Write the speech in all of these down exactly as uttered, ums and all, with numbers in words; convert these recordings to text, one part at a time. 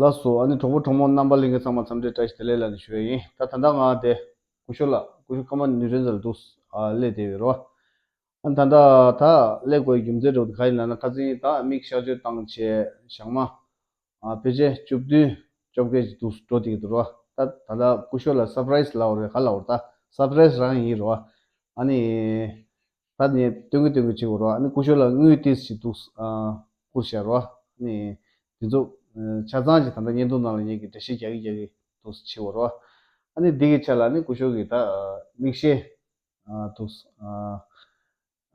ལགས་སོ། ཨ་ནི་གྲོགས་པོ་གྲོགས་མོ་རྣམ་པ་ལྷན་རྒྱས་ཚང་མ་འཚམས་འདྲི་བཀྲ་ཤིས་བདེ་ལེགས་ལབ་ནས་ཞུ་ཡ་ཡིན། ད་ད་ལྟ་ང་དེ་སྐུ་ཞབས་ལགས། སྐུ་ཞབས་ཀརྨ་ནུས་སྒྲོན་ཟེར་འདུག་ཨ་སླེབས་བསྡད་ཡོད་རེད་བ། ཨ་ནི་ད་ལྟ་ད་སླེབས་དགོས་རྒྱུ་མཚན་འདྲ་བོ་དེ་ག་ཡིན་ལབ་ན། ཁ་སང་ད་མིག་གཤག་བཅོས་བཏང་བྱས་ཞག་མ་ཨ་ཕལ་ཆེར་བཅུ་བདུན་བཅོ་བརྒྱད་ཅིག་འདུག་འགྲོ་བསྡད་ཀྱི་འདུག་ར། ད་ད་ལྟ་སྐུ་ཞབས་ལ་སར་པ་རའི་སི་ལབ་དགོས་རེད། ག་ལབ་དགོས་རེད། ད་སར་པ་རའི་སི་རང་ཡིན་ར། ཨ་ནི་ད་ནི་སྟོན་གི་སྟོན་གི་བྱེད་དགོས་ར། ཨ་ནི་སྐུ་ཞབས་ལ་དངུལ་ཏོག་ཙམ་ཅིག་འདུག་ཨ་བསྐུར་བཞག་ར། ཨ་ནི་དེ་ཚོ་ཨ་ཆ་ཚང་ཅིག་ད་ལྟ་བརྙན་ཐུང་ནང་ལ་ངེད་ཀྱིས་འགྲེལ་བཤད་རྒྱག་གི་རྒྱག་གི་འདུག་བྱེད་དགོས་ར། ཨ་ནི་འདི་གི་ཆ་ལ་ཨ་ནི་སྐུ་ཞབས་ཀྱིས་ད་མིག་ཤེལ་ཨ་འདུག་ཨ་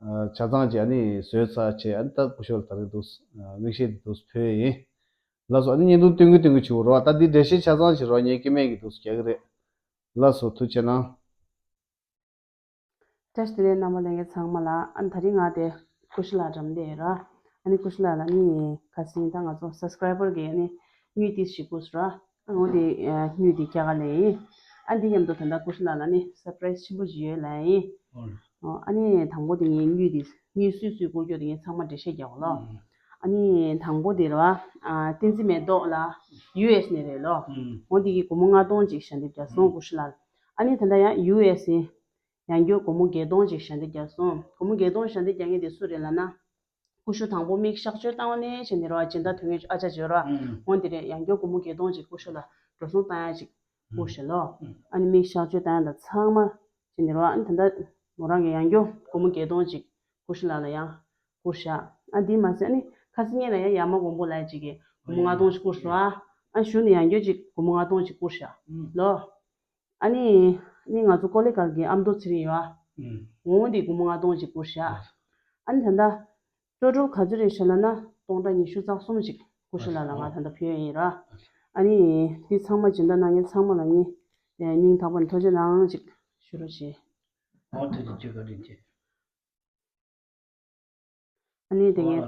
ཨ་ཆ་ཚང་ཅིག་ཨ་ནི་བཟོས་ཚར་བྱས། ཨ་ནི་ད་སྐུ་ཞབས་ལ་ད་རེས་འདུག་ཨ་མིག་ཤེལ་འདི་འདུག་ཕུལ་ཡིན། ལགས་སོ། ཨ་ནི་བརྙན་ཐུང་སྟོན་གི་སྟོན་གི་བྱེད་དགོས་ར། ད་འདི་འགྲེལ་བཤད་ཆ་ཚང་ཅིག་ར་ངས་སྐྱེ་དམན་གྱིས་འདུག་རྒྱག་གི་རེད། ལགས་སོ། ཐུགས་རྗེ་གནང་། བཀྲ་ཤིས་བདེ་ལེགས། རྣམ་པ་ལྷན་རྒྱས་ཚང་མ་ལ། ཨ་ནི་ད་རིང་ང་དེ་སྐུ་ཞབས་ལགས་འགྲམ་བསྡད་ཡོད་ར། ཨ་ནི་སྐུ་ཞབས་ལགས་ལ་ནི་ཁ་སང་ད་ང་ཚོ་སབ་སི་ཀ་རའི་བར་གྱིས་ཨ་ནི་དངུལ་ཏོག་ཙམ་ཞིག་བསྐུར་སོང་ར། ཨ་ནི་འོ་དེ་དངུལ་དེ་རྒྱ་གར་ལེན་ཡིན། ཨ་ནི་དེ་མཉམ་དུ་ད་ལྟ་སྐུ་ཞབས་ལགས་ལ་ནི་སར་པ་རའི་སི་ཆེན་པོ་ཞིག་ཡོད་ལབ་ཡིན། ཨོ་ཨ་ནི་དང་པོ་དེ་ངས་དངུལ་དེ་དངུལ་སུས་སུས་བསྐུར་རྒྱུ་དེ་ངས་ཚང་མ་འགྲེལ་བཤད་རྒྱག་གོ་ལོ། ཨ་ནི་དང་པོ་དེ་ར་བ། ཨ་བསྟན་འཛིན་མེ་ཏོག་ལགས་ཡུ་ཨེས་ནས་རེད་ལོ། འོ་དེ་གིས་སྒོར་མོ་ལྔ་སྟོང་ཅིག་ཞལ་འདེབས་རྒྱག་སོང་། སྐུ་ཞབས་ལགས་ལ། ཨ་ནི་ད་ལྟ་ཡང་ཡུ་ཨེས་ཡིན། ཡང་བསྐྱར་སྒོར་མོ་བརྒྱད་སྟོང་ཅིག་ཞལ་འདེབས་རྒྱག་སོང་། སྒོར་མོ་བརྒྱད་སྟོང་ཞལ་འདེབས་རྒྱག་མཁན་དེ་སུ་རེད་ལབ་ན། སྐུ་ཞབས་དང་པོ་མིག་གཤག་བཅོས་བཏང་བ་ནས་བྱས་ནས་ར་བ་སྦྱིན་བདག་ཐོན་མཁན་ཨ་ཅག་ཅིག་ཡོད་ར། འོ་དེ་རེད། ཡང་བསྐྱར་སྒོར་མོ་བརྒྱད་སྟོང་ཅིག་སྐུ་ཞབས་ལ་འགྲོ་སོང་བཏང་ཡ་ཅིག་བསྐུར་ཤག་ལོ། ཨ་ནི་མིག་གཤག་བཅོས་བཏང་ཡ་དང་ཚང་མ་བྱས་ནས་ར་བ། ཨ་ནི་ད་ལྟ་མོ་རང་གིས་ཡང་བསྐྱར་སྒོར་མོ་བརྒྱད་སྟོང་ཅིག་སྐུ་ཞབས་ལགས་ལ་ཡང་བསྐུར་ཤག་ཨ་འདི་མ་ཟད་ཨ་ནི་ཁ་སང་ཉིན་ལ་ཡང་ཡ་མ་མགོན་པོ་ལགས་ཅིག་གིས་སྒོར་མོ་ལྔ་སྟོང་ཅིག་བསྐུར་སོང་ཨ། ཨ་གཞུག་ནས་ཡང་བསྐྱར་ཅིག་སྒོར་མོ་ལྔ་སྟོང་ཅིག་བསྐུར་ཤག་ལོ། ཨ་ནི། ཨ་ནི་ང་ཚོ་ཀོ་ལེ་གལ་གྱི་ཨ་མདོ་ཚེ་རིང་ཡོད་ཨ། འོང་དེ་སྒོར་མོ་ལྔ་སྟོང་ཅིག་བསྐུར་ཤག་ཨ་ནི་ད་ལྟ། ཊོ་ཊལ་ག་ཚོད་རེད་ཤག་ལབ་ན་སྟོང་ཕྲག་ཉི་ཤུ་རྩ་གསུམ་ཅིག་སྐུ་ཞབས་ལགས་ལ་ང་ད་ལྟ་ཕུལ་ཡ་ཡིན་ར། ཨ་ནི། འདི་ཚང་མ་སྦྱིན་བདག་གནང་མཁན་ཚང་མ་ལ་ངས་སྙིང་ཐག་པ་ནས་ཐུགས་རྗེ་གནང་ཅིག་ཞུ་རོགས་བྱེད། ཨོ་ཐུགས་རྗེ་ཆེ། བཀའ་དྲིན་ཆེ། ཨ་ནི་དེ་ངས་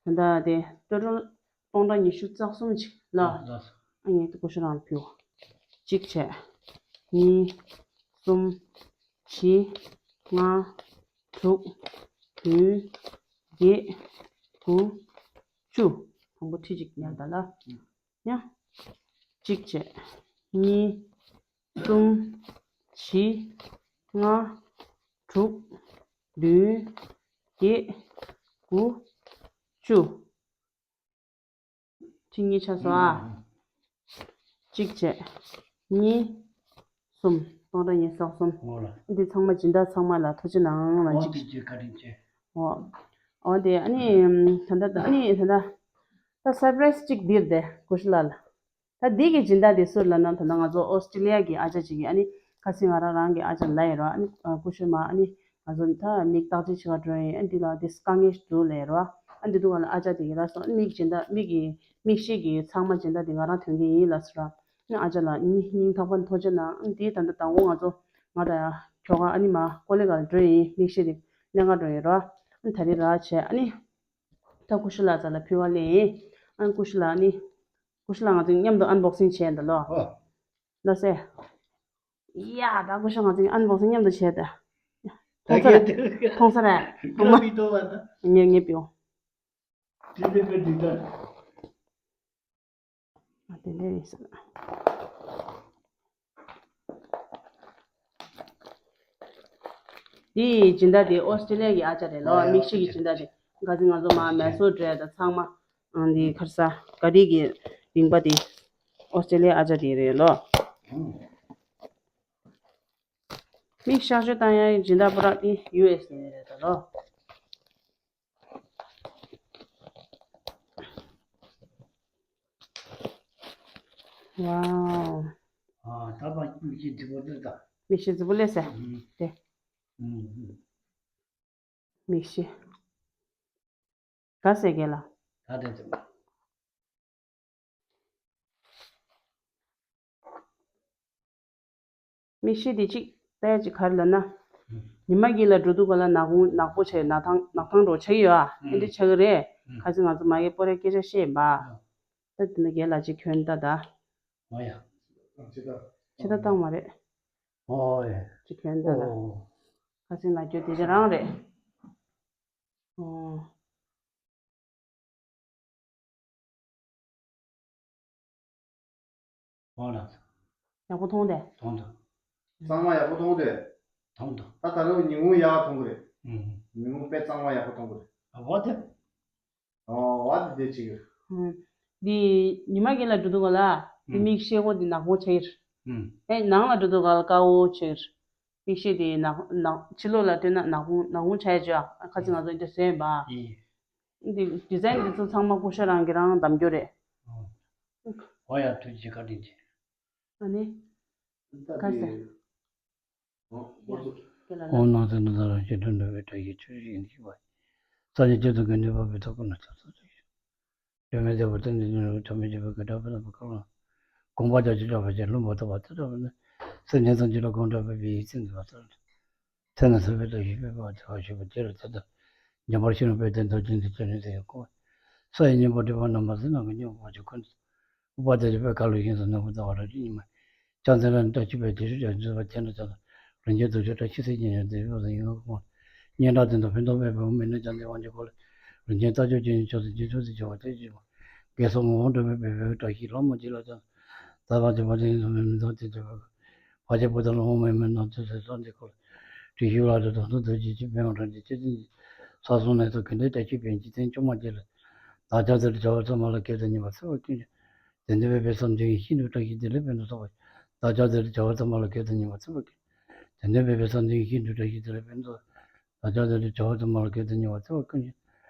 ད། ད་ལྟ་དེ་ཊོ་ཊལ་སྟོང་ཕྲག་ཉི་ཤུ་རྩ་གསུམ་ཅིག་ལ། ཨ་ངས་སྐུ་ཞབས་རང་ལ་ཕུལ། གཅིག་བྱས། གཉིས། གསུམ། བཞི། ལྔ། དྲུག་བདུན། བརྒྱད། དགུ། བཅུ། དང་པོ་ཁྲི་གཅིག་ཉར་ད་ལ། ཡ། གཅིག་བྱས། གཉིས། གསུམ། བཞི། ལྔ། དྲུག་བདུན། བརྒྱད། དགུ། བཅུ། ཁྲི་གཉིས་ཆགས་སོང་ཨ། གཅིག་བྱས། གཉིས། གསུམ། སྟོང་ཕྲག་ཉི་ཤུ་རྩ་གསུམ། འདི་ཚང་མ་སྦྱིན་བདག་ཚང་མ་ལ་ཐུགས་རྗེ་གནང་ལ་འོ་གཅིག་དེ་ཅིག་བཀའ་དྲིན་ཆེ། འོ། འོ་དེ་ཨ་ནི། ད་ལྟ་ཨ་ནི་ད་ལྟ། ད་སར་པ་རའི་སི་གཅིག་འདིར་དེ་སྐུ་ཞབས་ལགས་ལ། ད་འདི་གི་སྦྱིན་བདག་དེ་སུ་ལབ་ན་ད་ལྟ་ང་ཚོ་ཨོ་སི་ཀྲི་ལི་ཡ་གི་ཨ་ཅག་ཅིག་གིས་ཨ་ནི་ཁ་སང་ང་རང་རང་གི་ཨ་ཅག་ལ་ཡིན་རོགས། ཨ་ནི་སྐུ་ཞབས་མ་ཨ་ནི་ང་ཚོ་ད་མིག་བརྟག་དཔྱད་བྱེད་ག་འགྲོ་ཡིན། ཨ་འདི་ལ་དེ་དཀའ་ངལ་ཞིག་འདུག་ལབ་རོགས། ཨ་འདི་འདུག་ག་ལ་ཨ་ཅག་དེ་གིས་ལབ་སོང་། ཨ་ནི་མིག་སྦྱིན་བདག་མིག་གི་མིག་ཤེལ་གྱི་ཚང་མ་སྦྱིན་བདག་དེ་ང་རང་ཐོན་གྱི་ཡིན་ལབ་སོང་ར། ཨ་ནི་ཨ་ཅག་ལ་སྙིང་ཐག་པ་ནས་ཐུགས་རྗེ་གནང་། ཨ་ནི་དེ་ད་ལྟ་དང་པོ་ང་ཚོ་ང་དང་ཡང་ཁྱོ་ག་ཨ་ནི་མ་ཀོ་ལེ་ག་ལ་འགྲོ་ཡིན། མིག་ཤེལ་དེ་ལེན་ག་འགྲོ་ཡིན་རོགས། ཨ་ནི་ད་རེས་ར་བྱས་ཨ་ནི་ད་སྐུ་ཞབས་ལགས་རྩ་ལ་ཕུལ་བ་ལེན་ཡིན། ཨ་ནི་སྐུ་ཞབས་ལགས་ཨ་ནི། སྐུ་ཞབས་ལགས་ང་ཚོ་མཉམ་དུ་ཨན་བོག་སིང་བྱས་འདུག་ལོ། ཨོ། ལགས་སེ། ཡ་ད་སྐུ་ཞབས་ང་ཚོ་ཨན་བོག་སིང་མཉམ་དུ་བྱས་ཏེ། མཐོང་ས་རེད། མཐོང་ས་རེད། མཐོང་མ། ངས་ངས་ཕུལ། ཨ་དེ་འདྲ་རེད་ཟེར། དེའི་སྦྱིན་བདག་དེ་ཨོ་སི་ཀྲི་ལི་ཡ་གི་ཨ་ཅག་རེད་ལོ། ཨ་ཡ། མིག་ཤེལ་གྱི་སྦྱིན་བདག་དེ། ག་ཚོད་ང་ཚོ་མ་མེ་སོར་འདྲ་དང་ཚང་མ། ཨང་དེ་ཁར་ས་ག་རི་གི་རིན་པ་དེ་ཨོ་སི་ཀྲི་ལི་ཡ་ཨ་ཅག་དེ་རེད་ལོ། མིག་གཤག་བཅོས་བཏང་ཡ་སྦྱིན་བདག་པོ་ར་དེ་ཡུ་ཨེ་སི་ནས་རེད་ད་ལོ། ཝའོ། ཨ་ད་པ་མིག་ཤེལ་རྫིག་པོ་སླེབས་ད། མིག་ཤེལ་རྫིག་པོ་སླེབས་སེ། ཨུམ། དེ། ཨུམ་ཨུམ། མིག་ཤེལ། ག་ཟེ་གེ་ལ། ད་དེ་ཚོ། མིག་ཤེལ་དེ་གཅིག་ལྟ་ཡ་གཅིག་ག་རེ་ལབ་ན། ཉི་མ་དཀྱིལ་ལ་འགྲོ་དུས་ག་ལ་ནག་ཁུང་ནག་པོ་བྱས་ནག་ཐང་ནག་ཐང་འགྲོ་ཆགས་ཀྱི་ཡོད་ཨ། ཨེ་འདྲ་ཆགས་ཀྱི་རེད། ཁ་སང་ང་ཚོ་མ་གི་པོ་རའི་སྐད་ཆ་བཤད་པ། ད་དེ་འདྲ་རྒན་ལགས་གཅིག་གྱོན་ལྟ་ད། ཨོ་ཡ། ཕྱི་ད་བཏང་མ་རེད། ཨོ་ཡ། གཅིག་གྱོན་ལྟ་ད། ཨོ། ཁ་སང་ལ་གྱོན་དེ་ཅི་རང་རེད། ཨོ། འོ་ལགས་སོ། ཡག་པོ་མཐོང་དེ། མཐོང་འདུག་གཙང་མ་ཡག་པོ་མཐོང་དེ། མཐོང་འདུག་ད་ད་ལོ་ཉིན་གུང་ཡག་མཐོང་གི་རེད། ཨུམ། ཉིན་གུང་དཔེ་གཙང་མ་ཡག་པོ་མཐོང་གི་རེད། འོ་དེ། ཨོ་བ་དེ་དེ་ཅིག་ཨུམ། འདི་ཉི་མ་རྒན་ལ་འགྲོ་འདུག་ག་ལ། འདི་ཨུམ། མིག་ཤེལ་སྒོ་འདི་ནག་པོ་ཆགས་ཡིར། ཨུམ། ཨེ་ནང་ལ་འགྲོ་འདུག་ག་ལ་དཀར་པོ་ཆགས་ཡིར། མིག་ཤེལ་དེ་ནག་ནག་ཕྱི་ལོགས་ལ་སྟོན་ན་ནག་པོ་ནག་པོ་ཆགས་ཡ་ཅོ་ཨ། ཁ་ཅིག་ང་ཚོ་འདི་བཟོས་ཡིན་པ། ཡིན། འདི་ཌི་ཛའིན་འདི་ཚོ་ཚང་མ་སྐུ་ཞབས་རང་གིས་རང་བདམས་རྒྱུ་རེད། ཨོ་ཡ་ཐུགས་རྗེ་ཆེ་བཀའ་དྲིན་ཆེ། ཨ་ནི། ད་ག་ཟེ། ཨོ་ཡ། ཁྱེད་ལ་ཨོ་ན། ནང་དུ་ནི་ད་རང་ཞེ་སྒྲོན་འདྲ་བའི་སྒྲ་ཡིས་ཆོས་ཤིག་ཡིན་ཞིག་པ། ས་ཆ་ཁྱེད་ཚོ་གི་ནུས་པ་བུ་ཐོག་ཀུན་ལ་ཚོགས་ཚོགས་ཆོས་ཤིག་སྒྲོན་མེ་ལྡེ་བོ་སྟེང་དུ་ཉོན་རང་ཐོགས་མེད་ཀྱི་བུ་གི་གྲགས་པའི་ལམ་པ་ཁ་ལོང་། དགོངས་པ་རྒྱ་ཆེ་གྲགས་པ་ཅན་ལྷུན་པོ་ཐོབ་པ་དེ་གྲགས་པ་ནི། སེམས་ཅན་ཐམས་ཅད་ལ་དགོངས་གྲགས་པའི་བུ་ཡི་ཚེ་འདི་བ་ཚར། ཚེ་ན་ཚ་བའི་ལྟ་ཞིག་པའི་བ་དེ་བ་ཞུགས་པ་དེ་ལ་དེ་དག་འཇམ་དཔལ་ཤེས་རབ་དཔལ་ལྡན་རྡོ་རྗེ་འདི་ཚོ་ནི་དེ་ཡི་སྐུ། ས་ཡི་སྙིང་པོ་སྒྲིབ་པ་རྣམ་པ་སེལ་ནམ་མཁའི་སྙིང་པོ་ཆེ་ཁོ་ན། ཨུ་པ་དེ་ལ་དཔལ་ཁ་ལོ་ཤིན་ཏུ་ནག་པོ་ཟླ་བ་རབ་ཀྱི་ཉི་མ། ལྕགས་མཚན་ལ་ནི་བཀྲ་ཤིས་པའི་དེ་ཤུལ་ཀྱང་མཛེས་པ་ཁྱེད་འདྲ་ཅག་དང་རིན་ཆེན་གདུགས་མཆོག་བཀྲ་ཤིས་སེང་གེ་ཉི་ཟླ་ཡོད་ཟེར་ཡོད་ཁོང་། སྙན་གྲགས་དོན་དུ་ཕན་ཐོགས་པའི་བུ་མི་ནི་ལྕམ་དེ་དབང་ཆེ་ཁོ་ལ། རིན་ཆེན་རྟ་མཆོག་ཅན་ཕྱོགས་སུ་རྗེས་འཇུག་ཏུ་བྱ་བ་དེ་བཞིན་དགེ་སོགས་ངོ་བོ་འགྲོ་མེད་པའི་བོད་བཀྲ་ཤིས་ལྷ་མོ་གཅིག་ལ་ཀྱང་། ད་བར་གྱི་བར་དུ་ཡིན་ཟུང་མེད་མི་ཚང་དེ་ཚོ་བོད་བར་ཆད་པོ་དང་ལོ་འོང་མེད་མི་རྣམས་དེ་ཚོ་སོགས་འདི་ཁོ་ལ་བཀྲ་ཤིས་ལ་དུ་དོན་དུ་རྡོ་རྗེ་ཅན་པདྨ་རང་བྱུང་སྤྱི་དོན་གྱི་ས་གསུམ་ལས་ཚོགས་ཀུན་འདུས་བཀྲ་ཤིས་པའི་འཇིག་རྟེན་སྐྱོང་མ་གཅིག་ལ། བདག་ཅག་ཚེ་རབས་བྱ་བ་ཚང་མ་ལ་སྐལ་དང་ཉེ་བར་འཚེ་བ་ཀུན་ཀྱང་། དེ་འདོད་པའི་བསམ་དོན་ཡིད་བཞིན་དུ་བཀྲ་ཤིས་བདེ་ལེགས་ཕན་ཚུན་ཚོགས་པ། བདག་ཅག་ཚེ་རབས་བྱ་བ་ཚང་མ་ལ་སྐལ་དང་ཉེ་བར་འཚེ་བ་ཀུན། དེ་འདོད་པའི་བསམ་དོན་ཡིད་བཞིན་དུ་བཀྲ་ཤིས་བདེ་ལེགས་ཕན་ཚུན། བདག་ཅག་ཚེ་རབས་བྱ་བ་ཚང་མ་ལ་སྐལ་དང་ཉེ་བར་འཚེ་བ་ཀུན་ཀྱང་།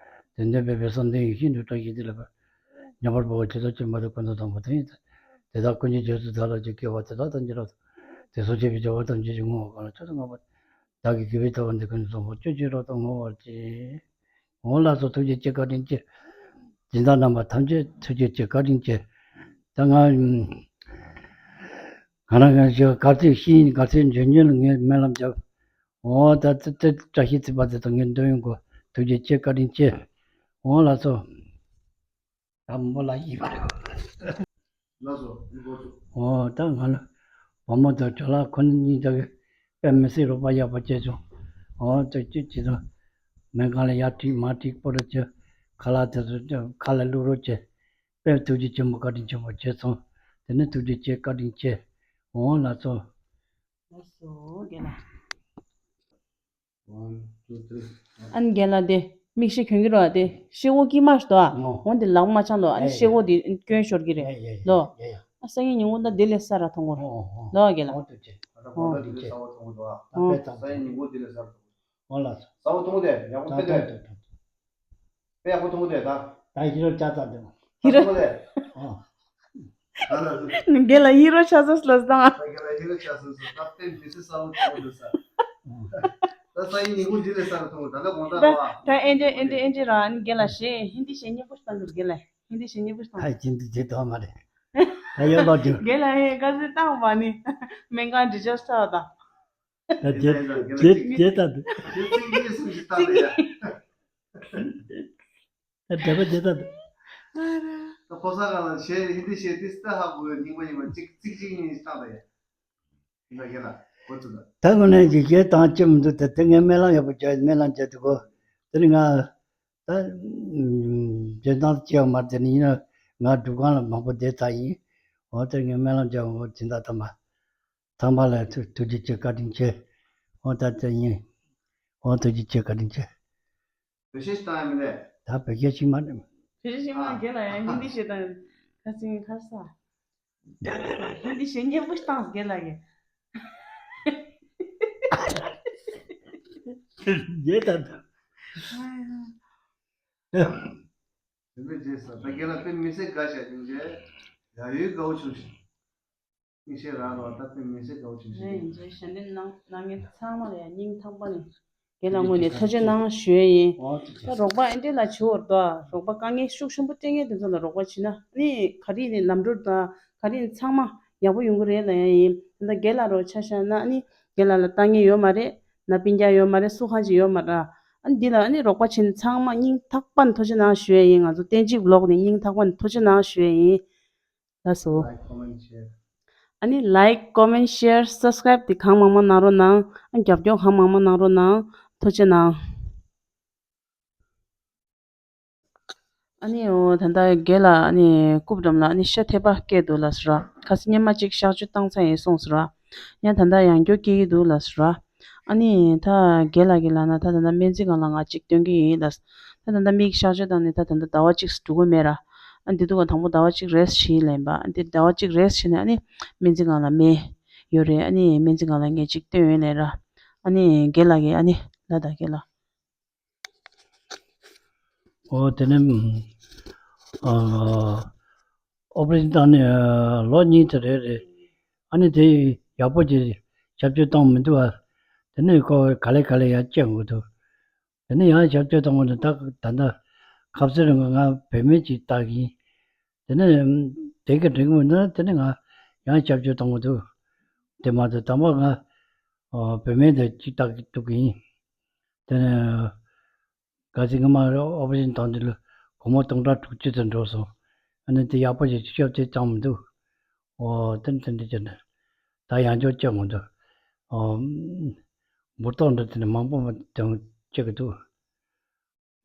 དེ་འདོད་པའི་བསམ་དོན་ཡིད་བཞིན་དུ་བཀྲ་ཤིས་བདེ་ལེགས་ཕན། ཉམས་པར་འབད་བ་ཇི་ལྟར་སྤྱོད་མ་ཐུབ་ཀུན་ཏུ་དང་པོ་དེ་ཡིན་ཏེ། དེ་དག་ཀུན་གྱི་རྗེས་སུ་བདག་སླར་གཅིག་སྐྱེ་བ་དེ་དག་དང་ཇི་སྲིད་དུ། དེ་སོགས་སྤྱད་པའི་བྱ་བ་ཐམས་ཅད་ཀྱི་བསྔོ་བ་གང་ལ་མཆོད་དུ་བསྔགས་པ། བདག་གིས་དགེ་བའི་རྩ་བ་འདི་ཀུན་ནས་བཟུང་བར་སྤྱོད་ཕྱིར་རབ་ཏུ་བསྔོ་བར་བགྱི། འོང་ལགས་སོ། ཐུགས་རྗེ་ཆེ་བཀའ་དྲིན་ཆེ། སྦྱིན་བདག་རྣམ་པ་ཐམས་ཅད་ཐུགས་རྗེ་ཆེ་བཀའ་དྲིན་ཆེ། ད་ང་ང་རང་གང་ཞིག་གར་ཐིག་ཤེས་ཡིན་གར་ཐིག་འཇོན་འཇོན་ལ་ངས་སྨོན་ལམ་བརྒྱབ། འོ་ད་ད་ད་བཀྲ་ཤིས་ཚེ་དཔག་ཚེ་དང་ངས་འདོན་ཡོང་གོ། ཐུགས་རྗེ་ཆེ་བཀའ་དྲིན་ཆེ། འོ་ལགས་སོ། ད་མོ་ལ་ཡིན་པ་རེད། ལགས་སོ། འོ་ད་ང་ལ་བུ་མོ་དང་ཇོ་ལགས་ཁོ་གཉིས་ཀྱིས་དཔེ་མི་སྲིད་རོགས་པ་ཡག་པོ་བྱས་བྱུང་། འོ་ད་ཅི་ཅི་དང་སྨན་ཁང་ལ་ཡར་ཁྲིད་མར་ཁྲིད་སྤོ་རོགས་བྱས། ཁ་ལག་དེ་ཚོ་ཁ་ལ་བླུག་རོགས་བྱས། དཔེ་ཐུགས་རྗེ་ཆེན་པོ་བཀའ་དྲིན་ཆེན་པོ་བྱས་སོང་། དེ་ནི་ཐུགས་རྗེ་ཆེ་བཀའ་དྲིན་ཆེ། འོ་ལགས་སོ། ལགས་སོ་རྒན་ལགས། One, two, three. ཨ་ནི་རྒན་ལགས་དེ་མིག་ཤེལ་གྱོན་གྱི་རོགས་དེ་ཤེལ་སྒོ་དཀྱིལ་མ་ཞིག་འདུག་ཨ། ཨོ། འོ་འདི་ལག་མ་འཆང་འདུག་ཨ་ནི་ཨེ་ཤེལ་སྒོ་དེ་གྱོན་ཤོར་གྱི་རེད། ཡ་ཡ་ཡ་ལོ། ཡ་ཡ། ཨ་སང་ཉིན་ཉིན་གུང་ད་དེ་ལས་གསར་ར་མཐོང་གོ། ཨོ་ཨོ་ལོ་རྒན་ལགས། ཨོ་ཐུགས་རྗེ་ཆེ། ཨོ་ད་ཨོ་ད་དེ་ལས་གསར་པ་མཐོང་གི་འདུག་ཨ། ད་ཨོ་དཔེ་ཙམ་སང་ཉིན་ཉིན་གུང་དེ་ལས་གསར་པ་མཐོང་གི་འདུག་ཨོ་ལགས་སོ། གསར་པ་མཐོང་གི་འདུག་ཡག་པོ་ད་ཕེབས་ད་འདུག་ད་ད། དཔེ་ཡག་པོ་མཐོང་གི་འདུག་ད། ད་ཧི་རོ་ལྕགས་རྩ་འདུག་ཧི་རོ། ཨོ། རྒན་ལགས་ཧི་རོ་ཆགས་སོང་ལབ་སོང་ཨ། རྒན་ལགས་ཧི་རོ་ཆགས་སོང་ཟེར། ད་དཔེ་མི་སྲིད་གསར་པ་མཐོང་གི་འདུག་ས། ད་སང་ཉིན་ཉིན་གུང་འདི་ལས་གསར་པ་མཐོང་གི་འདུག་ད་ལྟ་དགོང་དག་རེད་པ། ད་ཨེ་འདྲ་ཨེ་འདྲ་ཨེ་འདྲ་ར་ཨ་ནི་རྒན་ལགས་ཞེ་ཧིན་དི་ཞེ་སྙན་པོ་ཞིག་བཏང་གི་རྒན་ལགས་ཧིན་དི་ཞེ་སྙན་པོ་ཞིག་བཏང་། ད་ཅི་འདི་བྱེད་ཐུབ་མ་རེད། ད་ཡོད་པ་རྒྱུ། རྒན་ལགས་ཧེ་དཀའ་ཚེགས་བཏང་བ་ནི་སྨན་ཁང་འདྲི་ཆོག་ས་བ་དང་། ད་རྒྱལ་རྒྱལ་རྒྱལ་ད་འདུག་ད་འགྲེལ་པ་རྒྱལ་ད་འདུག་ད་ཕོ་གསར་ག་ལ་ཞེས་ཧིན་དི་ཞེས་ཏིས་ཏ་ཧ་གོ་ཡོད། རྙིང་པ་རྙིང་པ་གཅིག་གཅིག་གཅིག་གཉིས་བཏང་ད་ཡ། ད་རྒན་ལགས་གོ་ཚུལ་ད། ད་དངོས་གནས་ཀྱི་རྒྱལ་བཏང་ཅི་མི་འདུག་ད་དེ་ངས་སྨོན་ལམ་ཡག་པོ་བརྒྱབ། སྨོན་ལམ་བརྒྱབ་འདུག་གོ། དེ་ནི་ང་ད་འཇོན་ཐང་ཅི་ཡང་མ་དེ་ནི་ཡིན་ན་ང་སྒྲུབ་ཁང་ལ་མང་པོ་བསྡད་ཚར་ཡིན། འོ་དེ་ངས་སྨོན་ལམ་བརྒྱབ་འོ་སྦྱིན་བདག་དམ་པ། ཚང་མ་ལ་ཐུགས་ཐུགས་རྗེ་ཆེ་བཀའ་དྲིན་ཆེ། འོ་ད་དེ་ཡིན། འོ་ཐུགས་རྗེ་ཆེ་བཀའ་དྲིན་ཆེ། བེད་སྤྱོད་བཏང་ཡ་མི་ལས། ད་བེད་སྤྱོད་ཤིག་མ་རེད། བེད་སྤྱོད་ཤིག་མ་རྒན་ལགས་ཡང་ཧིན་དི་ཞེས་དང་ཁ་སིང་ཁ་ས། ཧིན་དི་ཞེས་སྙན་པོ་ཞིག་བཏང་རྒན་ལགས་ཀྱིས། རྒན་ད་ད། དེ་འདྲ་བྱས་ས་ད་རྒན་ལགས་དཔེ་མི་སྲིད་དགའ་ཤག་ཡིན་རྗེས་ཡ་ཡོད་དགའ་བོ་བྱུང་ཞིང་། མིག་ཤེལ་རག་རོགས་ད་དཔེ་མི་སྲིད་དགའ་བོ་བྱུང་ཞིང་། རེད་ཡིན་ཚོད་ཞལ་འདེབས་གནང་གནང་མཁན་ཚང་མ་ལ་ཡང་སྙིང་ཐག་པ་ནས་རྒན་ལགས་ངོས་ནས་ཐུགས་རྗེ་གནང་ཞུ་ཡས་ཡིན། ཨོ་ཐུགས་རྗེ་ཆེ། ད་རོགས་པ་ཨེ་འདྲས་ལ་བྱེད་འོར་དོ་རོགས་པ་དཀའ་ངལ་ཤུགས་ཆེན་པོ་སྤྲད་མཁན་དེ་ཚོ་ལ་རོགས་པ་བྱེད་ན་ནི་ག་རེ་ནས་ལམ་འགྲོ་དང་ག་རེ་ནས་ཚང་མ་ཡག་པོ་ཡོང་གི་རེད་ལབ་ཡས་ཡིན། ད་རྒན་ལགས་རོགས་ཆ་བཞག་ན་ནི་རྒན་ལགས་ལ་ལྟ་མཁན་ཡོད་མ་རེད། ན་སྤུན་ཀྱག་ཡོད་མ་རེད། སུ་གང་ཅིག་ཡོད་མ་རེད། ཨ་ནི་འདི་ལ་ཨ་ནི་རོགས་པ་བྱེད་ན་ཚང་མ་སྙིང་ཐག་པ་ནས་ཐུགས་རྗེ་གནང་ཞུ་ཡས་ཡིན། ང་ཚོ་བསྟན་སྤྱི་ཝི་ལོག་ནས་སྙིང་ཐག་པ་ནས་ཐུགས་རྗེ་གནང་ཞུ་ཡས་ཡིན། ལགས་སོ། Like, comment, share. ཨ་ནི་like, comment, share, subscribe དེ་གང་མང་མང་གནང་རོགས་གནང་། ཨ་རྒྱབ་སྐྱོར་གང་མང་མང་གནང་རོགས་གནང་། ཐུགས་རྗེ་གནང་། ཨ་ནི་འོ་ད་ལྟ་རྒན་ལགས་ཨ་ནི་རྐུབ་འགྲམ་ལ་ཨ་ནི་ཤ་ཐེབས་པ་སྐྱེས་འདུག་ལབ་སོང་ར། ཁ་སང་སྔོན་མ་གཅིག་གཤག་བཅོས་བཏང་ཚར་ཡིན་གསུངས་སོང་ར། ཡང་ད་ལྟ་ཡང་བསྐྱར་སྐྱེ་གི་འདུག་ལབ་སོང་ར། ཨ་ནི་ད་རྒན་ལགས་ཀྱིས་ལབ་ན་ད་ད་ལྟ་སྨན་རྩིས་ཁང་ལ་ང་གཅིག་སྟོན་གི་ཡིན་ལབ། ད་ད་ལྟ་མིག་གཤག་བཅོས་བཏང་ནས་ད་ད་ལྟ་ཟླ་བ་གཅིག་འགྲོ་གི་མེད་ར། ཨ་འདི་འདུག་ག་དང་པོ་ཟླ་བ་གཅིག་རེ་སི་ཊི་བྱེད་ལབ་ཡིན་པ། ཨ་འདི་ཟླ་བ་གཅིག་རེ་སི་ཊི་བྱས་ནས་ཨ་ནི་སྨན་རྩིས་ཁང་ལ་སྨན་ཡོད་རེད། ཨ་ནི་སྨན་རྩིས་ཁང་ལ་ངས་གཅིག་སྟོན་ཡོང་ལབ་ར། ཨ་ནི་རྒན་ལགས་ཀྱིས་ཨ་ནི་ལབ་ད་རྒན་ལགས། ཨོ་དེ་ནི་ཨ་ཨོ་པ་རེ་ཤན་བཏང་ནས་ལོ་གཉིས་དེ་རེད་རེད། ཨ་ནི་དེ་ཡག་པོ་ཅིག་ཞབས་ཕྱི་བཏང་མི་འདུག་ཨ། དེ་ནས་ཁོ་ག་ལེ་ག་ལེ་ཡར་བསྐྱལ་དགོས་འདུག་དེ་ནས་ཡང་ཞབས་ཕྱི་བཏང་དགོས་འདུག་ད་ད་ལྟ་ཁ་སང་རིང་ང་བུད་མེད་ཅིག་བལྟ་གི་ཡིན། དེ་ནས་དེ་ག་འགྲིག་མི་འདུག་དེ་ནས་ང་ཡང་ཞབས་ཕྱི་བཏང་དགོས་འདུག་དེ་མ་ཚད་དང་པོ་ང་བུད་མེད་དེ་ཅིག་བལྟ་གི་འདུག་གི་ཡིན། དེ་ནས། གལ་སྲིད་ངོ་མ་ཨོ་པ་རེ་ཤན་བཏང་དུས་ལ་སྒོར་མོ་སྟོང་ཕྲག་དྲུག་ཅུ་ཙམ་འགྲོ་སོང་། ཨ་ནི་དེ་ཡག་པོ་ཞིག་ཤོབ་ཅིག་བཙོང་མི་འདུག་ཨོ་དེ་འདྲ་དེ་འདྲ་བྱས་ནས་ད་ཡང་བསྐྱར་བསྐྱལ་དགོས་འདུག་ཨོ་འབུར་ཏོག་འདྲ་དེ་ནས་མང་པོ་མ་བཏོན་བྱེད་ཀྱི་འདུག་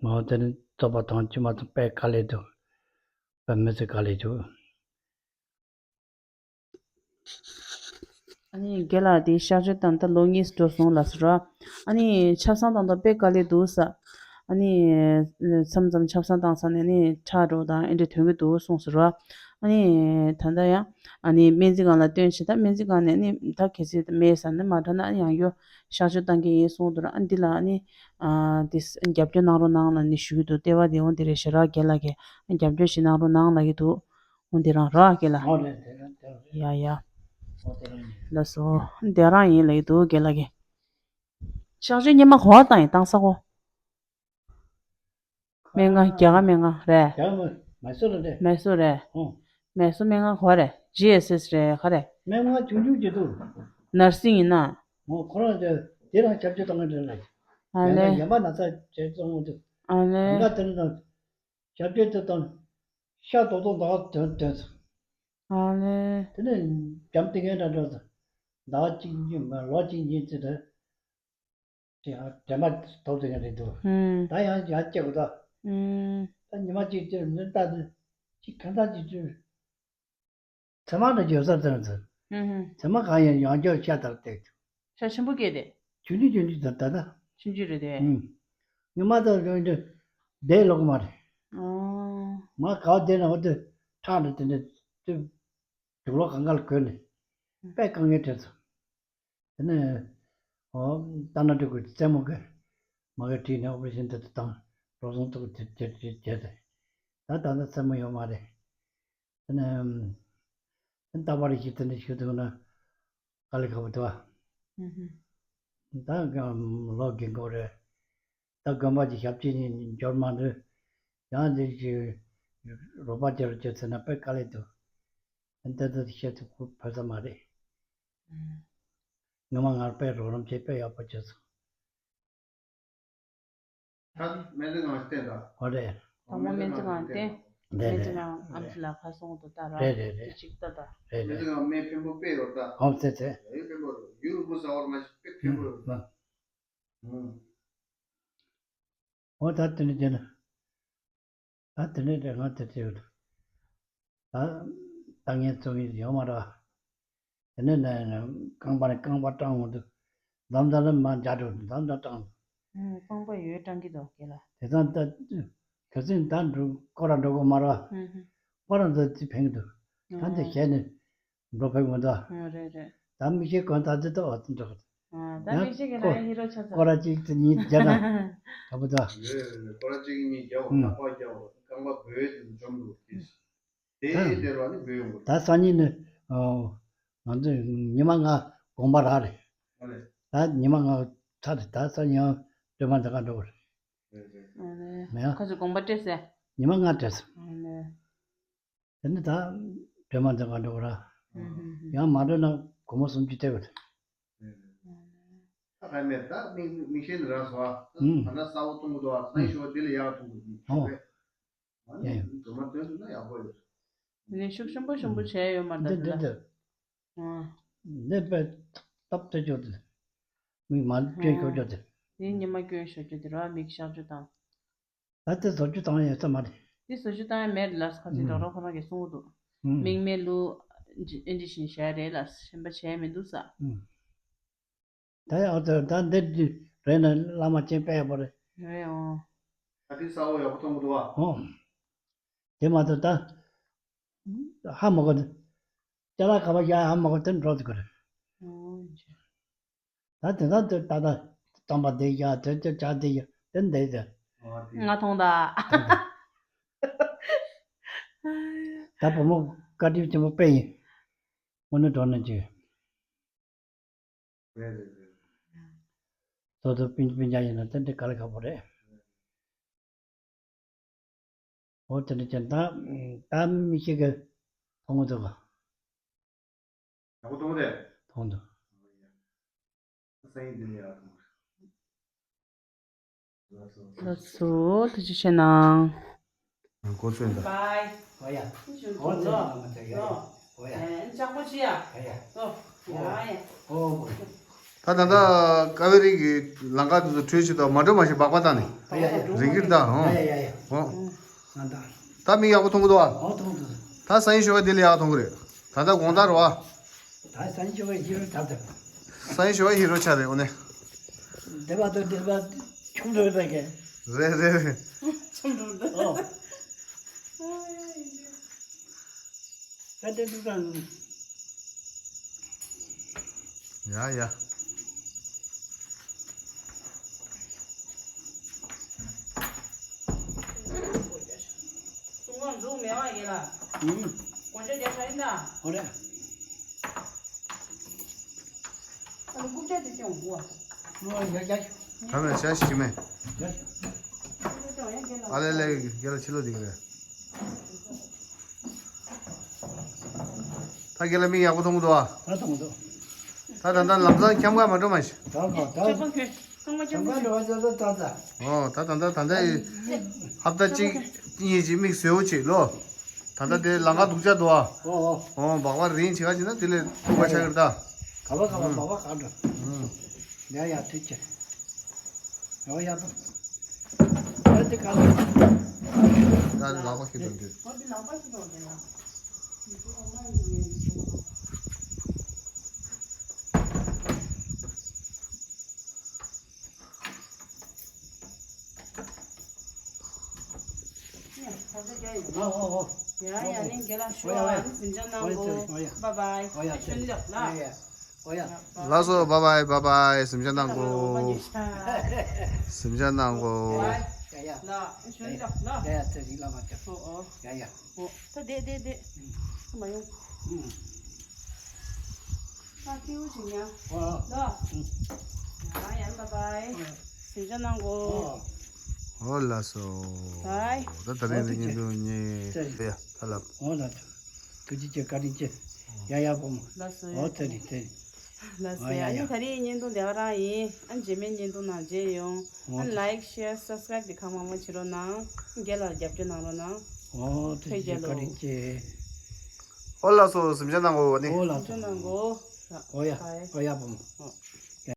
ཨོ་དེ་ནི་བཙོག་པ་དང་བཅོས་མ་དང་དཔེ་དཀའ་ལས་འདུག་དཔེ་མི་སྲིད་དཀའ་ལས་འདུག་ཨ་ནི་རྒན་ལགས་དེ་གཤག་བཅོས་བཏང་ད་ལོ་གཉིས་འགྲོ་སོང་ལབ་སོང་ར། ཨ་ནི་ཆབ་གསང་བཏང་ད་དཔེ་དཀའ་ལས་འདུག་ཟེར། ཨ་ནི་མཚམས་མཚམས་ཆབ་གསང་བཏང་ས་ནས་ནི་ཁྲག་འགྲོ་དང་ཨེ་འདྲ་ཐོན་གྱི་འདུག་གསུངས་སོང་ར། ཨ་ནི་ད་ལྟ་ཡང་ཨ་ནི་སྨན་རྩིས་ཁང་ལ་སྟོན་བྱས་ད་སྨན་རྩིས་ཁང་ནས་ནི་ད་གལ་སྲིད་མེད་ཟེར་ན་མ་དྲག་ན་ཡང་ཡོ་གཤག་བཅོས་བཏང་གི་ཡིན་གསུངས་འདུག་ར། ཨ་འདི་ལ་ཨ་ནི་དེ་རྒྱབ་སྐྱོར་གནང་རོགས་གནང་ལབ་ནི་ཞུ་གི་འདུག་ལྟེ་བ་དེ་འོ་འདི་རེད་ཤག་ར། རྒན་ལགས་ཀྱིས་རྒྱབ་སྐྱོར་ཞིག་གནང་རོགས་གནང་ལབ་ཀྱི་འདུག་འོ་འདི་རང་རོགས་རྒན་ལགས། ཨོ་རེད་རེད་རེད་རེད། ཡ་ཡ། ཨོ་དེ་རང་ཡིན། ལགས་སོ། འདི་རང་ཡིན་ལབ་ཀྱི་འདུག་རྒན་ལགས་ཀྱིས། གཤག་བཅོས་སྔོན་མ་ག་པར་བཏང་ཡིན་བཏང་ས་ཁོ། སྨན་ཁང་རྒྱ་གར་སྨན་ཁང་རེད། རྒྱ་གར་མ་མེ་སོར་རེད། མེ་སོར་རེད། ཨོ། མེ་སོར་སྨན་ཁང་ག་པར་རེད། ཇི་ཨེས་ཨེས་རེད་ག་རེ། སྨན་ཁང་ཆུང་ཆུང་ཅིག་འདུག་ནར་སིང་ཡིན་ན། ཨོ་ཁོ་རང་དེ་དེ་རང་ཞབས་ཕྱི་གཏོང་གི་འདྲ་ལ། ཨ་ལེ། ཡང་ན་ཡན་པ་ན་ཚ་བྱས་གཏོང་གི་འདུག་ཨ་ལེ། ཡང་ན་དེ་ནི་ཞབས་ཕྱི་དེ་དང་ཤ་རྡོག་རྡོག་འདག་དོན་དོན་སོང་། ཨ་ལེ། དེ་ནས་འཇམ་ཐིང་ངེ་འདྲ་འགྲོ་སོང་། ཟླ་བ་གཅིག་གཉིས་མ་ལོ་གཅིག་གཉིས་ཙམ་རེད། དེ་ཡང་དྲན་པ་ཐོབ་ཐུབ་ཀྱི་རེད་འདུག་ཨུམ། ད་ཡང་ཡང་སྐྱེ་དགོས་ད། ཨུམ། ད་ཉི་མ་གཅིག་ཙམ་མི་ལྟ་དུས་གཅིག་གང་ལྟར་གཅིག་ཙམ། ཚེར་མ་འདྲ་ཡོད་ས་དེར་འཛིན། ཧུམ་ཧུམ། ཚེར་མ་གང་ཡིན་ཡང་བསྐྱར་ཤ་དར་བཏེག་ཤ་ཆེན་པོ་སྐྱེས་ཏེ། ཆུང་ཆུང་ཆུང་ཆུང་དང་ད་ལྟ། ཆུང་ཆུང་རེད་དེ། ཧུམ། ངས་མ་ལྟ་ཡོང་དུས་བསྡད་ལོག་མ་རེད། ཨོ། མ་ག་བ་བསྡད་ན་འོ་དེ་ཁྲག་འདྲ་དེ་འདྲ་དེ་དུག་ལོག་གང་ག་ལ་གོས་ནས་དཔེ་དཀའ་ངལ་འཕྲད་སོང་། དེ་ནས་ཨོ་ལྟ་ན་འགྲིག་གི་རྩེད་མོ་གི་མ་གི་བྲིས་ནས་ཨོ་པ་རེ་ཤན་དེ་དང་འགྲོ་སོང་ཐུག་དེ་དེ་དེ་བྱས་ཏེ་ད་ད་ལྟ་རྩེད་མོ་ཡོད་མ་རེད། དེ་ནས་རྟག་པར་ཞིག་དེ་འདྲ་ཞུ་དགོས་ན་དཀའ་ལས་ཁག་པོ་འདུག་ཨ། ཨུ་ཧུ། ད་ལོ་རྒན་གོག་རེད། ད་དགོན་པ་གྱི་ཞབས་ཕྱི་ནས་འབྱོར་མ་འདུག་ཡང་འདི་ཞིག་རོགས་པ་བྱེད་རོགས་བྱེད་ཟེར་ན་དཔེ་དཀའ་ལས་འདུག་འདི་ལྟར་བཤད་ཐུབ་ཁུལ་ཕོད་ས་མ་རེད། ཨུ། སྔོན་མ་ང་དཔེ་རོགས་རམ་བྱས་དཔེ་ཡག་པོ་བྱས་སོང་། ད་སྨན་རྩིས་ཁང་བསྟན་དང་། ཨོ་རེད། དང་པོ་སྨན་རྩིས་ཁང་བསྟན། རེད་སྨན་རྩིས་རེད། ཁང་ཨམ་ཆི་ལགས་ཁ་སོང་དུ་ལྟ་ར། རེད་རེད་རེད། དེ་གཅིག་ལྟ་དང་། རེད་རེད། སྨན་རྩིས་ཁང་སྨན་ཕན་པོ་དཔེ་ཡོད་ད། ཨོ་ཙེ་ཙེ། ཡོད་ཕན་པོ་རེད། ཡུལ་རིན་པོ་ཟ་བར་མ་ཤེས་དཔེ་ཕན་པོ་རེད་ད། ཨུ། ཨོ་ད་དེ་ནི་དེ་ནི། ད་དེ་ནས་དེ་སྔ་དེ་དེ་ད་ལྟ་ངས་བཙོང་ཡིན་ཡོད་མ་རེད། དེ་ནས་ནས་རྐང་པ་ནས་རྐང་པ་སྐྲངས་འོང་དུས་འཛམ་བཟའ་ལ་མ་འཇག་འགྲོ་འཛམ་བཟའ་སྐྲངས། ཨང་རྐང་པ་ཡོད་སྐྲངས་ཀྱི་འདུག་གས་ལ། དེ་ཙང་ད་གལ་སྲིད་ད་འགྲོ་སྐོར་ར་འགྲོ་དགོས་མ་རེད། ཨང་ཧུ། སྐོར་ར་འཛོལ་ཚེ་ཕན་གྱི་འདུག་ད་འདི་ཨང་ཞལ་ནས་འགྲོ་ཕན་གྱི་མི་འདུག་ཨང་རེད་རེད། ད་མིག་ཤེལ་གོན་ད་འདི་ད་འོ་ཙམ་འགྲོ་གི་འདུག་ཨ་ད་ཡང་མིག་ཤེལ་གྱི་ལ་ཡང་ཧི་རོ་ཆ་ཚ། སྐོར་ར་གཅིག་དེ་གཉིས་བརྒྱབ་ན་དྲག་པོ་འདུག་རེད་རེད་རེད། སྐོར་ར་གཅིག་གཉིས་བརྒྱབ་ཨང་ལག་པ་བརྒྱབ་རྐང་པ་སྦོས་དེ་འཇོམས་འདུག་དེ། དེ་ཡིན་དེ་ར་ནི་བོད་ཡོང་དགོས། ད་སང་ཉིན་ནི་ང་ཚོ་ཉི་མ་ལྔ་དགོངས་པ་རག་རེད། ཨ་ལེ། ད་ཉི་མ་ལྔ་ཚར་རེད། ད་སང་ཉིན་སྒྲོལ་མ་འདི་ག་འགྲོ་དགོས་རེད། རེད་རེད། ཨ་ལེ། མེད་ཨ། ཁ་ཚོ་དགོངས་པ་སྤྲད་ཟེར། ཉི་མ་ལྔ་སྤྲད་སོང་། ཨ་ལེ། དེ་ནི་ད་སྒྲོལ་མ་འདི་ག་འགྲོ་དགོས་ར། ཨ་ཧུ་ཧུ། ཡང་མ་འགྲོ་ན་སྒོར་མོ་སུམ་ཅུ་སྤྲད་དགོས་རེད། རེད་རེད། ཨ་ལེ། ད་ག་མེད་ད་མིག་མིག་ཤེལ་འདི་རག་སོང་ཨ། ཨུ། ད་ལྟ་གསལ་པོ་མཐོང་གི་འདུག་ཨ། སང་ཉིན་ཞོགས་དེ་ལས་ཡག་མཐོང་གི་འདུག་ཨོ། ཞོགས་པ། ཡིན། སྒྲོལ་མ་སྟོན་ཐུབ་ན་ཡག་པོ་ཡོད། ནས་ཤུགས་ཆེན་པོ་ཆེན་པོ་བྱས་ཡོད་མ་རེད་འདི་འདི་ད། འདི། ཨ། འདི་དཔེ་སྟབས་བདེ་ཤོས་དེ། མིག་མ་སྐྱོན་ཤོར་ཤོས་དེ། དེ་ཉི་མ་སྐྱོན་ཤོར་ཤོས་དེ་ར་མིག་གཤག་བཅོས་བཏང་། ད་དེ་བཟོ་བཅོས་བཏང་ཡོད་ས་མ་རེད། འདི་བཟོ་བཅོས་བཏང་ཡ་མེད་ལ། ཁ་སང་ཨུམ། ཌོག་ཊར་ཁོ་རང་གིས་གསུང་གི་འདུག་ཨུམ། མིག་སྨན་བླུགས། ཨེ་འདྲ་ཨེ་འདྲ་བཞིན་བྱས་རེད་ལ། གཞན་པ་བྱས་མི་འདུག་ས། ཨུམ། ད་ཡ་ཨོ་ད་ད་འདི་རེད་ན་བླ་མ་ཅན་པས་ཡག་པོ་རེད། རེད་ཨོ། ཨ་དེ་ས་འོ་ཡག་པོ་མཐོང་གི་འདུག་ཨ། ཨོ། དེ་མ་གཏོགས་ད་ཧ་མ་གོ། ཅ་ལག་ག་པ་ཡ་ཧ་མ་གོ་དེ་འགྲོ་ཐུབ་ཀྱི་རེད། ཨོ། ད་དེ་ད་དེ་ད་ད་རྩམ་པ་དེ་ཡ་དེ་དེ་ཇ་དེ་ཡ་དེ་འདི་དེ། ང་མཐོང་ད། ད་བུ་མོ་བཀའ་དྲིན་ཆེན་པོ་དཔེ་ཡིན། དངོས་གནས་འགྲོ་ན་ཅི། རེད་རེད་རེད། སོ་སོ་སྤུན་སྤུན་ཀྱག་ཡིན་ན་དེ་འདྲ་དཀའ་ལས་ཁག་པོ་རེད། འོ་དེ་འདྲ་ཅན་ད་ད་མི་ཤེས་གི་མཐོང་གི་འདུག་ག་ཡག་པོ་མཐོང་གི་རེད། མཐོང་འདུག་སང་ཉིན་འདི་ནས་ཡར་མཐོང་། ལགས་སོ། ཐུགས་རྗེ་ཆེ་གནང་། འགོ་ཚུགས་ད། ཨོ་ཡ། ཨོ་ཙེ་ལ་མ་ཙེ་ཡ་ཡ། ཨོ་ཡ། ཡ་ཡ། ད་ད་ལྟ་ཀ་བེ་རི་གི་ལམ་ཁ་དེ་ཚོ་བྲོས་ཕྱིན་ད་མ་འགྲོ་མ་ཤེས་སྦག་སྦག་བཏང་ནས། ཨོ་ཡ་ཡ། རིང་གིར་ད་ཨོ། ཡ་ཡ་ཡ་ཡ། ཨོ། ང་ད། ད་མིག་ཡག་པོ་མཐོང་གི་འདུག་ཨ། ཨོ་མཐོང་འདུག་ད་སང་ཉིན་ཞོགས་པ་དེ་ལས་ཡག་མཐོང་གི་རེད། ད་ལྟ་དགོང་དག་རེད་བ། ད་སང་ཉིན་ཞོགས་པ་ཡིན་རུང་ད་ད། སང་ཉིན་ཞོགས་པ་ཡིན་རུང་ཆ་རེད་འོ་ནས། འདི་བ་དང་འདི་བ་ཆུང་འགྲོ་རེད་ཀྱི། རེད་རེད་རེད། ཆུང་འགྲོ་རེད། ཨོ། ད་འདི་འདུག་ག་ཡ་ཡ། གསུང་ངོ་འཛུགས་མེད་པ་ཡིན་ལ། ཨུམ། དགོངས་འཆར་རྒྱབ་ས་ཡིན་ད། ཧོ་རེད། ཨ་ནི་རྐུབ་བཀྱག་དེ་སྐྱོང་དགོས་པ། ཨོ་ཡ་ཡ། ད་མེད་བྱ་ཞིག་མེད། ཡ་ཡ། ཨ་ལེ་ལེ་རྒྱ་ལ་ཕྱི་ལོགས་དེ་ག་རེད། ད་རྒན་ལགས་མིག་ཡག་པོ་མཐོང་གི་འདུག་ཨ། ད་མཐོང་གི་འདུག་ད་ད་ལྟ་ལམ་སང་འཁྱམ་ག་མ་འགྲོ་མ་ཤི། ད་ག་ད། འཁྱམ་ག་འགྲོ་བ་ད་ད་ད་ད། ཨོ་ད་ད་ད་ད་ད་ཧབ་ཏ་གཅིག་གཉིས་ཀྱི་མིག་བཟོས་འོ་ཅིག་ལོ། ད་ལྟ་དེ་ལམ་ཁ་སྡུག་ཅག་འདུག་ཨ། ཨོ་ཨོ། ཨོ་སྦག་སྦག་རིང་ཆེ་ག་ཅིག་ན་དེ་ལས་ཐུག་པ་ཆགས་ཀྱི་རེད་ད། ག་བ་ག་བ་སྦག་སྦག་ག་འགྲོ། ཡ་ཡ་ཐུགས་རྗེ་ཆེ། ཡོ་ཡ་པ། ད་དེ་ག་ལ། ད་ལག་པ་ཁྱེར་དང་འདུག་ཨོ་དེ་ལག་པ་ཁྱེར་དང་འདུག་ལ། ཨོ་ཨོ་ཨོ། ཡ་ཡ་ནི་རྒན་ལགས་ཞུ་ཨ་ནི་གཟིམ་འཇག་གནང་གོ། ཨོ་ཡ། བཱའི་བཱའི། ཨོ་ཡ། ཞུ་ནི་ལགས་ལ། ཡ་ཡ། ཨོ་ཡ། ལགས་སོ། བཱའི་བཱའི་བཱའི་བཱའི། གཟིམ་འཇག་གནང་གོ། གཟིམ་འཇག་གནང་གོ། ཡ་ཡ། ལ་ཞུ་ལགས་ལ། ཡ་ཡ་ཚེ་རིང་ལ་མ་ཆགས། ཨོ་ཨོ། ཡ་ཡ། ཨོ་ད་བསྡད་བསྡད་བསྡད། ཨུམ། མ་ཡོང་། ཨུམ། ཨ་ཁྱེའུ་ཅིག་ཉལ། ཨོ་ཨོ། ལ། ཨུམ། ཡ་ཡ་བཱའི་བཱའི། ཨོ། གཟིམ་འཇག་གནང་གོ། ཨོ། ཨོ་ལགས་སོ། བཱའི། ད་ད་རིང་ཨོ་ཐུགས་རྗེ་ཆེ། ཉེ་ཉེ་ཡ་ད་ལབ། ཨོ་ལགས་སོ། ཐུགས་རྗེ་ཆེ། བཀའ་དྲིན་ཆེ། ཡ་ཡ་བུ་མོ། ལགས་སོ། ཨོ་ཚེ་རིང་ཚེ་རིང་། ལགས་སོ། ཨོ་ཡ་ཡ། ཨ་ནི་ད་རེས་བརྙན་ཐུང་དེ་ག་རང་ཡིན། ཨ་ནི་རྗེས་མའི་བརྙན་ཐུང་ནང་མཇལ་ཡོང་། ཨ་ཨོ་ནི་ཚེ། ལའིག་ཤེར་སབ་སི་ཀ་རའིབ་དེ་གང་མང་མང་བྱེད་རོགས་གནང་། རྒན་ལགས་རྒྱབ་སྐྱོར་གནང་རོགས་གནང་། ཨོ་ཐུགས་རྗེ་ཆེ། བཀའ་དྲིན་ཆེ། ཨོ་ལགས་སོ། གཟིམ་འཇག་གནང་གོ་ནི། ཨོ་ལགས་སོ། གཟིམ་འཇག་གནང་གོ། ཨོ་ཡ། བཱའི། ཨོ་ཡ་བུ་མོ། ཨོ།